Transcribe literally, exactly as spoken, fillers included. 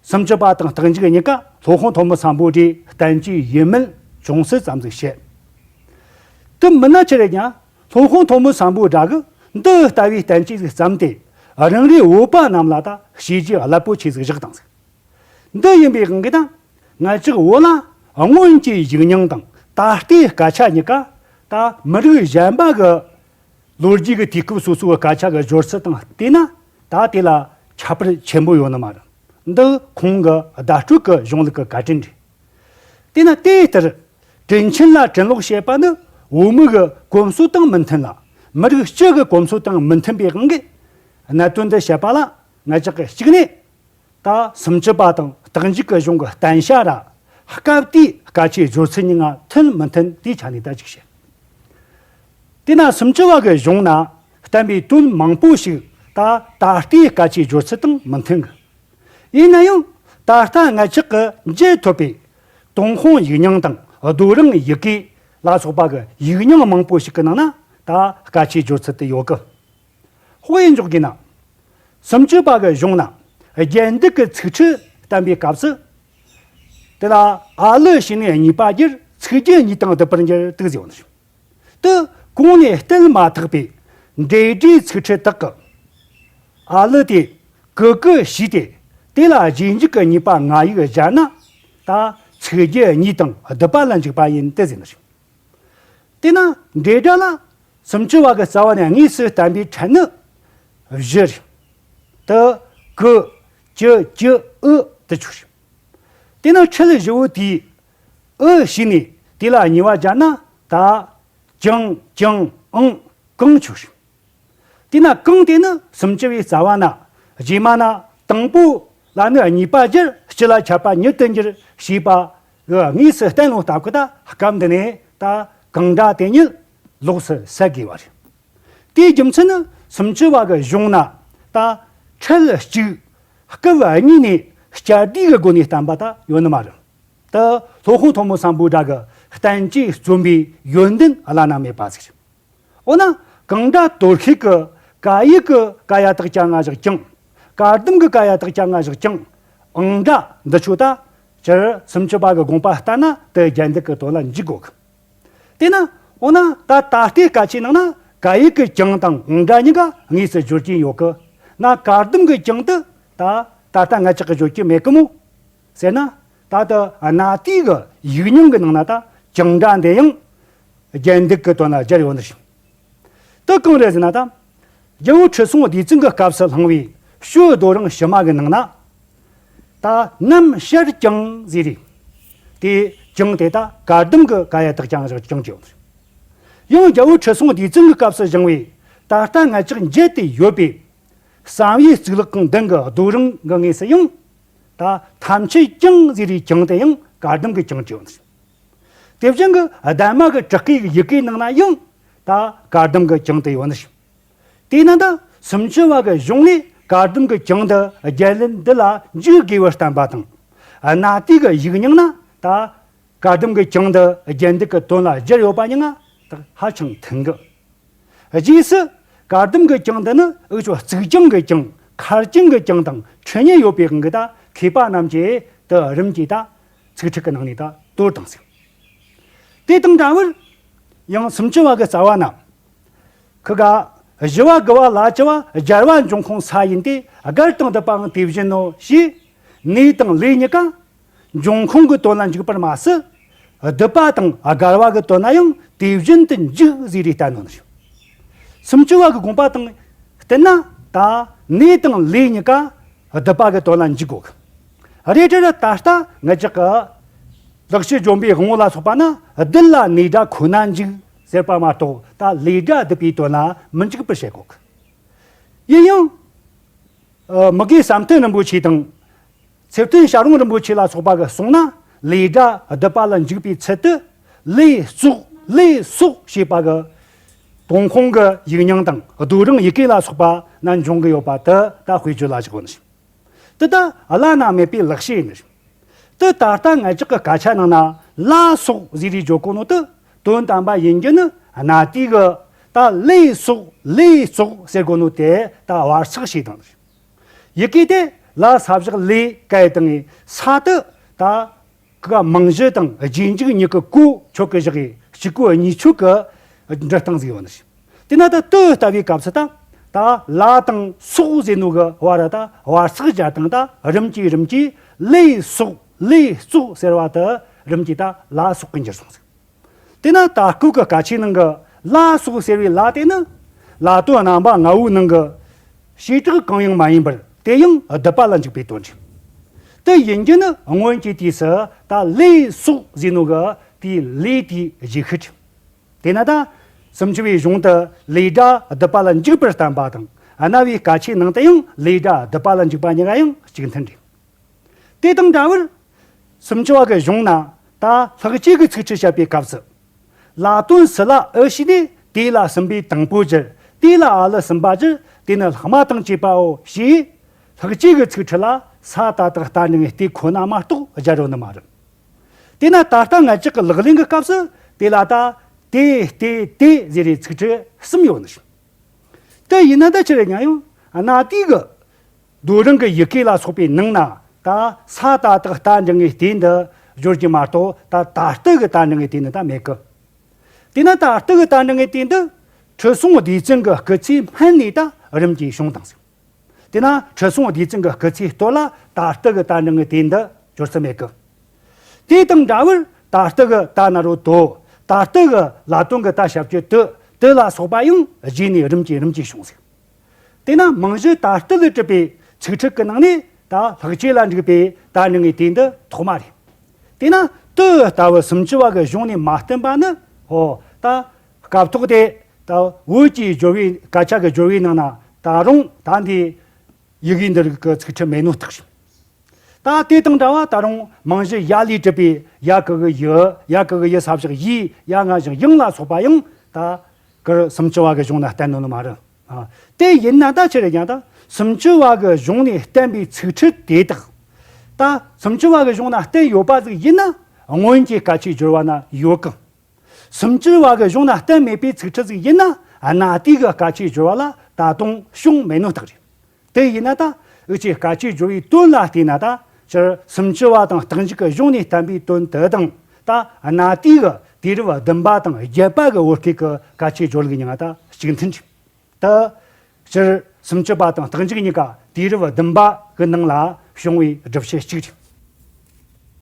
སུམ་ཅུ་པ་དང་རྟགས་འཇུག་གཉིས་ཀ་སློབ་དཔོན་ཐོན་མི་སམ་བྷོ་ཊའི་བསྟན་བཅོས་ཡིན་མིན་ཅུང་ཟད་ཙམ་ཟིག་བཤད། དེ་མིན་ན་ཆི་རེད་ཀྱང་སློབ་དཔོན་ཐོན་མི་སམ་བྷོ་ཊ་གིས་འདི་ལྟ་བུའི་བསྟན་བཅོས་ཟིག་བརྩམས་ཏེ། རང་རེའི་བོད་པ་རྣམས་ལ་ད་བྱས་རྗེས་རླབས་པོ་ཆེ་ཟིག་བཞག་བཏང་ཟིག། འདི་ཡིན་པའི་དབང་གིས་ད་ང་ཅག་བོད་ལ་སྔོན་གྱི་ཡིག་རྙིང་དང་ད་ལྟའི་སྐད་ཆ་གཉིས་ཀ་ད་མི་རིགས་གཞན་པ་གི་ལོ་རྒྱུས་ཀྱི་དུས་སྐབས་སོ་སོའི་སྐད་ཆ་གི་སྦྱོར་ཚུལ་དང་བལྟས་ན། ད་དེ་ལ་ཁྱད་པར་ཆེན་པོ་ཡོད་ནི་མ་རེད། འདི་ཁོང་གི་བརྡ་སྤྲོད་ཀྱི་གཞུང་ལུགས་ཀྱི་བཀའ་དྲིན་རེད། དེས་ན་དེ་ལྟར་དྲིན་ཆེན་ལ་དྲིན་ལོག་བྱེད་པ་ནི་བོད་མི་གི་གོམས་སྲོལ་དང་མི་མཐུན་ལ། མི་རིགས་སྤྱི་གི་གོམས་སྲོལ་དང་མི་མཐུན་པའི་དབང་གིས། གནད་དོན་འདི་བཤད་པ་ལ་ང་ཅག་གིས་གཅིག་ནས། ད་སུམ་ཅུ་པ་དང་རྟགས་འཇུག་གི་གཞུང་གི་བསྟན་བྱ་ར་སྐབས་དེའི་སྐད་ཆའི་སྦྱོར་ཚུལ་གཉིས་ཀ་མཐུན་མི་མཐུན་དེའི་ཆ་ནས་ད་ཅིག་བཤད། དེས་ན་སུམ་ཅུ་པ་གི་གཞུང་ན་བསྟན་པའི་དོན་མང་པོ་ཞིག་ད་ད་ལྟའི་སྐད་ཆའི་སྦྱོར་ཚུལ་དང་མི་མཐུན་གི། ཡིན་ན་ཡང་ད་ལྟ་ང་ཅག་གི་མཇལ་ཐུབ་པའི་ཏུན་ཧོང་ཡིག་རྙིང་དང་རྡོ་རིང་ཡི་གེ་ལ་སོགས་པ་གི་ཡིག་རྙིང་མང་པོ་ཞིག་གི་ནང་ན་ད་སྐད་ཆའི་སྦྱོར་ཚུལ་དེ་ཡོད་གི། དཔེ་འཇོག་དགོས་ན། སུམ་ཅུ་པ་གི་གཞུང་ན་རྒྱན་སྡུད་ཀྱི་ཚིག་ཕྲད་བསྟན་པའི་སྐབས་སུ། དེ་ལ་ཨ་ལི་ཞེས་ནས་གཉིས་པ་སྦྱར། ཚིག་རྒྱན་གཉིས་དང་བསྡུ་བར་འགྱུར་དུ་ཟེར་བ་ནི། དེ་གོང་ནས་བསྟན་མ་ཐག་པའི་འབྲེལ་སྒྲའི་ཚིག་ཕྲད་དག་གི་ཨ་ལི་དེ་གི་གུ་ཞེས་ཏེ། དེ་ལ་རྗེས་འཇུག་གི་གཉིས་པ་ང་ཡིག་སྦྱར་ན། ད་ཚིག་རྒྱན་གཉིས་དང་བསྡུ་བ་ལ་འཇུག་པ་ཡིན་ཏེ་ཟེར་ནི་རེད། དེས་ན་འབྲེལ་སྒྲ་ལ་སུམ་ཅུ་པ་གི་རྩ་བ་ནས་དངོས་སུ་བསྟན་པའི་ཕྲད་ནི་བཞི་རེད། དེ་གི་གྱི་གྱུ་འུ་དེ་ཆོག་རེད། དེས་ན་ཕྲད་བཞི་བོ་དེའི་འུ་ཞེས་ནས་དེ་ལ་གཉིས་པ་སྦྱར་ན་ད་ཀྱང་ཀྱང་ཨང་གང་ཆོག་རེད། དེས་ན་གང་དེ་ནི་སུམ་ཅུ་པའི་རྩ་བ་ན་རྗེས་མ་ན་དང་པོ་ལ་ནི་གཉིས་པ་སྦྱར། སྤྱི་ལ་ཁྱབ་པ་ཉིད་དུ་འགྱུར་ཞེས་པ་གི་དངོས་སུ་བསྟན་ནོ་ལྟ་བུ་ད་སྐབས་འདི་ནས་ད་གང་སྒྲ་དེ་ཉིད་ལོགས་སུ་གསལ་དགོས་པ་རེད། དེའི་རྒྱུ་མཚན་ནི་སུམ་ཅུ་པ་གི་གཞུང་ན་ད་ཕྲད་གཅིག་སྐབས་གཉིས་ནས་སྐྱར་ཟློས་ཀྱི་སྒོ་ནས་བསྟན་པ་ད་ཡོད་ནི་མ་རེད། ད་སློབ་དཔོན་ཐོན་མི་སམ་བྷོ་ཊ་གི་བསྟན་བཅོས་རྩོམ་པའི་ཡོན་ཏན་བླ་ན་མེད་པ་ཟིག་རེད། འོ་ན་གང་སྒྲ་དོར་ཤེས་ཀྱི་ཀ་ཡིག་གི་ཀ་ཡ་བཏགས་ཀྱ་ང་བཞག་ཀྱང་། བཀའ་གདམས་ཀྱི་ཀ་ཡ་བཏགས་ཀྱ་ང་བཞག་ཀྱང་། ཨང་སྒྲ་འདི་ཆོ་ད་སྤྱིར་སུམ་ཅུ་པ་གི་དགོངས་པ་ལྟར་ན་དེ་རྒྱན་སྡུད་ཀྱི་དོན་ལ་འཇུག་དགོས་གི། དེས་ན་འོ་ན་ད་ད་ལྟའི་སྐད་ཆའི་ནང་ན་ཀ་ཡིག་གི་ཀྱང་དང་ཨང་སྒྲ་གཉིས་ཀ་དངོས་སུ་སྦྱོར་གྱིན་ཡོད་གི། ན་བཀའ་གདམས་ཀྱི་ཀྱང་དེ་ད་ད་ལྟ་ང་ཅག་གིས་སྦྱོར་གྱིན་མེད་གི་མོ། ཟེར་ན། ད་ལྟ་གནའ་དུས་ཀྱི་ཡིག་རྙིང་གི་ནང་ན་ད་ཀྱང་སྒྲ་འདི་ཡང་རྒྱན་སྡུད་ཀྱི་དོན་ལ་སྦྱར་ཡོད་ནི་རེད། དེ་གང་རེད་ཟེར་ན་ད། རྒྱལ་པོ་ཁྲི་སྲོང་ལྡེ་བཙན་གྱི་སྐབས་སུ་བླངས་པའི་ཞོལ་རྡོ་རིང་ཕྱི་མ་གི་ནང་ན། ད་ནམ་ཕྱེད་ཀྱང་ཟེར་རེད། དེ་ཀྱང་དེ་ད་བཀའ་གདམས་ཀྱི་ཀ་ཡ་བཏགས་ཀྱ་ང་བཞག་ཀྱང་ཡོད་ནི་རེད། ཡང་རྒྱལ་པོ་ཁྲི་སྲོང་ལྡེ་བཙན་གྱི་སྐབས་སུ་བཞེངས་པའི་ད་ལྟ་ང་ཅག་མཇལ་ཏེ་ཡོད་པའི་བསམ་ཡས་གཙུག་ལག་ཁང་མདུན་གྱི་རྡོ་རིང་གི་ངོས་སུ་ཡང་། ད་ཐམས་ཅད་ཀྱང་ཟེར་བའི་ཀྱང་དེ་ཡང་བཀའ་གདམས་ཀྱི་ཀྱང་ཅིག་ཡོད་ནི་རེད། དེ་བཞིན་གྱི་གདམས་ངག་གི་བྲག་བརྐོས་ཀྱི་ཡི་གེའི་ནང་ན་ཡང་ད་བཀའ་གདམས་ཀྱི་ཀྱང་དེ་ཡོད་ནི་རེད། དེས་ན་ད་སུམ་ཅུ་པ་གི་གཞུང་ལས་བཀའ་གདམས་ཀྱི་ཀྱང་དེ་རྒྱན་ལྡན་འདི་ལ་འཇུག་དགོས་པར་བསྟན་པ་དང་། གནའ་དུས་ཀྱི་ཡིག་རྙིང་ན་ད་བཀའ་གདམས་ཀྱི་ཀྱང་དེ་རྒྱན་སྡུད་ཀྱི་དོན་ལ་སྦྱར་ཡོད་པ་གཉིས་ཀ་ད་ཧ་ཅང་མཐུན་གི། རྗེས་སུ་བཀའ་གདམས་ཀྱི་ཀྱང་འདི་ནི་འུ་ཆོ་གཙིགས་ཀྱང་གི་ཀྱང་མཁར་གྱང་གི་ཀྱང་དང་འཁྲུལ་ཉེན་ཡོད་པའི་དབང་གིས་ད་མཁས་པ་རྣམས་ཀྱིས་དེ་རིམ་གྱིས་ད་ཚིག་ཕྲད་ཀྱི་ནང་ནས་ད་དོར་བཏང་ཟིག། དེ་དང་འདྲ་བར་ཡང་སུམ་ཅུ་པ་གི་རྩ་བ་ན། ཁི་ག་ཞི་བ་དགུ་བ་ལ་བཅུ་བ་སྦྱར་བ་འབྱུང་ཁུངས་ས་ཡིན་ཏེ། སྒར་དང་སྡུད་པའང་དེ་བཞིན་ནོ་ཞེས། གནས་དང་ལས་གཉིས་ཀ་འབྱུང་ཁུངས་ཀྱི་དོན་ལ་འཇུག་པར་མ་ཟད། སྡུད་པ་དང་སྒར་བ་གི་དོན་ལ་ཡང་དེ་བཞིན་དུ་འཇུག་ཟེར་རེ་བསྟན་ནོ་ནི། སུམ་ཅུ་པ་གི་དགོངས་པ་དང་བསྟུན་ན་ད་གནས་དང་ལས་གཉིས་ཀ་སྡུད་པ་གི་དོན་ལ་འཇུག་དགོས་གི། རེད་དྲ་ད་ལྟ་ང་ཅག་གི་ལེགས་བཤད་ལྗོན་པའི་དབང་པོ་ལ་སོགས་པ་ན་སྡུད་ལ་གནས་སྒྲ་ཁོ་ན་འཇུག་ཟེར་པ་མ་གཏོགས། ད་ལས་སྒྲ་སྡུད་པའི་དོན་ལ་མི་འཇུག་པར་བཤད་དགོས་གི། ཡིན་ཡང་། ཨ། མི་དགེ་བསམ་གཏན་རིན་པོ་ཆེ་དང་། ཚེ་བརྟན་བྱ་རུང་རིན་པོ་ཆེ་ལ་སོགས་པ་གིས་གསུངས་ན། ལས་སྒྲ་སྡུད་པ་ལ་འཇུག་པའི་ཚུལ་དེ། ལས་སོགས་ལས་སོགས་ཞེས་པ་གི་ཏུན་ཧོང་གི་ཡིག་རྙིང་དང་རྡོ་རིང་ཡི་གེ་ལ་སོགས་པ་ན་འབྱུང་གི་ཡོད་པ་དེ་ད་དཔེ་བརྗོད་ལ་བཞག་གོ་ནི། དེ་ད་བླ་ན་མེད་པའི་ལེགས་བཤད་ཡིན་ནི། དེ་ད་ལྟ་ང་ཅག་གི་སྐད་ཆ་ནང་ན་ལ་སོགས་ཟེར་རེ་བརྗོད་གོ་ནོ་དེ་དོན་དམ་པ་ཡིན་རྒྱུ་ནི། གནའ་དུས་གི་ད་ལས་སོགས་ལས་སོགས་ཟེར་གོ་ནོ་དེ་ད་བར་ཆགས་ཤིག་དང་། ཡི་གེ་དེ་ ལ་ས་བཞག་ལས་གལ་དང་ངེས་ས་དུ་ད་གི་རྨང་གཞི་དང་རྗེས་འཇུག་གཉིས་ཀྱི་གོ་ཆོད་ཀྱི་བཞག་གི་གཅིག་གོ་གཉིས་ཆོད་ཀྱི་འབྲི་སྟངས་ཟིག་ཡོད་ནི་ཞིག་དེ་ན་ད་དུ་ལྟ་བུའི་སྐབས་སུ་ད་ད་ལ་དང་སོགས་ཟེར་ནོ་གི་བར་ད་བར་ཚིག་སྦྱར་དང་ད་རིམ་གྱིས་རིམ་གྱིས་ལས་སོགས་ལས་སོགས་ཟེར་བ་དུ་རིམ་གྱིས་ད་ལ་སོགས་ཀྱི་འགྱུར་སོང་ཟིག་དེ་ན་ད་སྐབས་ཀྱི་སྐད་ཆའི་ནང་གི་ལ་སོགས་ཟེར་བའི་ལ་དེ་ནི་ལ་དོན་རྣམ་པ་ལྔ་བོའི་ནང་གི་བྱེ་བྲག་གང་ཡང་མ་ཡིན་པར་དེ་ཡང་སྡུད་པ་ལ་འཇུག་པའི་དོན་རེད། དེ་ཡིན་རྒྱུ་ནི་སྔོན་གྱི་དུས་སུ་ད་ལས་སོགས་ཟེར་ནོ་གི་དེའི་ལས་དེའི་རྗེས་ཤུལ་རེད། དེས་ན་ད་སུམ་ཅུ་པའི་གཞུང་དུ་ལས་སྒྲ་སྡུད་པ་ལ་འཇུག་པར་བསྟན་པ་དང་རྣ་བའི་སྐད་ཆའི་ནང་དུ་ཡང་ལས་སྒྲ་སྡུད་པ་ལ་འཇུག་པ་གཉིས་ཀ་ཡང་གཅིག་མཐུན་རེད། དེ་དང་འདྲ་བར་སུམ་ཅུ་པ་གི་གཞུང་ན་ད་ལྷག་བཅས་ཀྱི་ཚིག་ཁྲི་བཤད་པའི་སྐབས་སུ། ལ་དོན་སུ་ལ་ཨུ་ཞེས་ནས་དེ་ལ་གསུམ་པའི་དང་པོ་སྦྱར། དེ་ལ་ཨ་ལ་གསུམ་པ་སྦྱར། དེ་ནི་ལྷག་མ་དང་བཅས་པའོ་ཞེས་ལྷག་བཅས་ཀྱི་ཚིག་ཁྲི་ལ་ས་ད་དག་རྟ་འབྲིང་ངེ་དེ་ཁོ་ན་མ་གཏོགས་སྦྱར་རོ་ནི་མ་རེད། དེས་ན་ད་ལྟ་ང་ཅག་གི་ལག་ལེན་གྱི་སྐབས་སུ་དེ་ལ་ད་དེ་དེ་དེ་ཟེར་རེ་ཚིག་ཁྲི་གསུམ་ཡོད་ནི་ཞིག་དེ་ཡིན་ན་ད་ཕྱིར་ཡང་ཡང་གནའ་དུས་ཀྱི་རྡོ་རིང་གི་ཡི་གེ་ལ་སོགས་པའི་ནང་ན་ད་ས་ད་དག་རྟ་འབྲིང་ངེ་དེ་འདི་སྦྱོར་གྱི་མ་གཏོགས་ད་ད་ལྟ་གི་རྟ་འབྲིང་ངེ་དེ་འདི་ད་མེད་གི་དེས་ན་ད་ལྟ་གི་རྟ་འབྲིང་ངེ་དེ་འདི་ཁྲི་སྲོང་ལྡེ་བཙན་གྱི་སྐུ་ཚེའི་སྨད་ནས་ད་རིམ་གྱིས་བྱུང་དང་ཟིག་དེས་ན་ཁྲི་སྲོང་ལྡེ་བཙན་གྱི་སྐུ་ཚེའི་སྟོད་ལ་ད་ལྟ་གི་རྟ་འབྲིང་ངེ་དེ་འདི་སྦྱོར་ས་མེད་གི་དེ་དང་འདྲ་བར་ད་ལྟ་གི་ད་ན་རོ་དོ། ད་ལྟ་གི་ལ་དོན་གྱི་ད་ཞབས་ཀྱུ་དུ། དུ་ལ་སོགས་པ་ཡང་རྗེས་ནས་རིམ་གྱིས་རིམ་གྱིས་བྱུང་ཟིག་དེས་ན་རྨང་གཞི་ད་ལྟ་ལས་གྲུབ་པའི་ཚིག་ཁྲི་གི་ནང་ནས་ད་ལྷག་བཅས་ལ་འཇུག་པའི་ད་འབྲིང་ངེ་དེ་འདི་ཐོག་མ་རེད། དེས་ན་དུ་ལྟ་བུ་སུམ་ཅུ་པ་གི་གཞུང་ནས་མ་བསྟན་པ་ནི་ཧོ་ད་སྐབས་ཐོག་དེ་ད་བོད་ཀྱི་སྦྱོར་བའི་སྐད་ཆ་གི་སྦྱོར་བའི་ནང་ན་ད་རུང་ད་འདི་ཡི་གེ་འདི་རིགས་ཀྱི་ཚིག་ཁྲི་མེད་ནོ་རྟགས་རེད། ད་དེ་དང་འདྲ་བ་ད་རུང་རྨང་གཞི་ཡ་ལས་གྲུབ་པའི་ཡ་གི་གུ་ཡི། ཡ་གི་གུ་ཡི་ས་བཞག་ཡི། ཡ་ང་བཞག་ཡང་ལ་སོགས་པ་ཡང་ད་གར་སུམ་ཅུ་པ་གི་གཞུང་ན་བསྟན་ནོ་ནི་མ་རེད། ཨ། དེ་ཡིན་ན་ད་ཕྱིར་ཡང་ད་སུམ་ཅུ་པ་གི་གཞུང་ནས་བསྟན་པའི་ཚིག་ཁྲི་དེ་དག་ད་སུམ་ཅུ་པ་གི་གཞུང་ན་བསྟན་ཡོད་པ་ཟིག་ཡིན་ན་སྔོན་གྱི་སྐད་ཆའི་སྦྱོར་བ་ན་ཡོད་གི་སུམ་ཅུ་པ་གི་གཞུང་ན་བསྟན་མེད་པའི་ཚིག་ཁྲི་ཟིག་ཡིན་ན་གནའ་དུས་ཀྱི་སྐད་ཆའི་སྦྱོར་བ་ལ་ད་དུང་བྱུང་མེད་ནོ་རྟགས་རེད། དེ་ཡིན་ན་ད་འུ་ཅག་སྐད་ཆའི་སྦྱོར་བའི་དོན་ལ་བལྟས་ན་ད་སྤྱིར་སུམ་ཅུ་པ་དང་རྟགས་འཇུག་གི་གཞུང་ནས་བསྟན་པའི་དོན་དེ་དང་ད་གནའ་དུས་ཀྱི་དུས་རབས་བདུན་པ་དང་བརྒྱད་པ་གི་བོད་སྐད་ཀྱི་སྐད་ཆའི་སྦྱོར་ལུགས་གཉིས་ཀ་ད་གཅིག་མཐུན་རེད། ད་སྤྱིར་སུམ་ཅུ་པ་དང་རྟགས་འཇུག་གཉིས་ཀ་དུས་རབས་བདུན་པ་གི་ནང་ལ་བྱུང་བའི་སྒྲུབ་བྱེད་གཅིག་རེད།